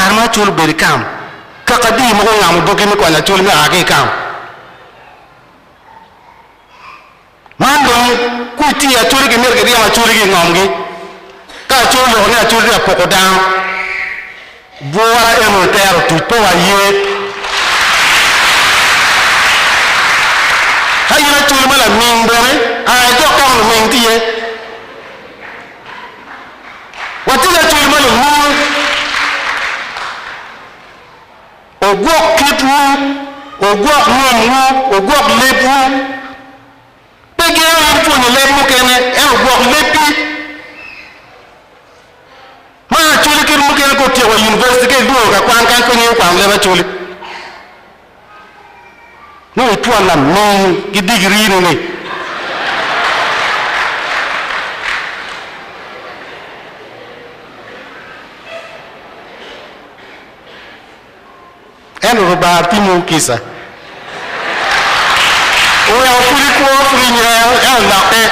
Kare ma Acholi obedo i kam, kaka adi mogo ongamo doggi me kwanyo Acholi me a ki i kam? Man dong ku itye i Acholi gimito giryem Acholi ki i ngomgi. Ka Acholi oloko ni Acholi tye ka poko dano, bwura eno itero tuc pe waye. Ka in Acholi ma laming bene, a ijok ka ma luming tye iye. Watye ki Acholi ma lulur. Wugwok kitwu, wugwok nyomwu, wugwok lebwu. Pe geno in pwonyo leb mukene, ento gwok lebbi. Man Acholi kit mukene ka otyeko university ka idwogo ka kwan kany pe ingeyo kwano leb Acholi. Nongo itwon laming ki digiri ni ni. Ento Rubanga timowu kica. Oweko pud ikwo, pud inyero, ento lokke.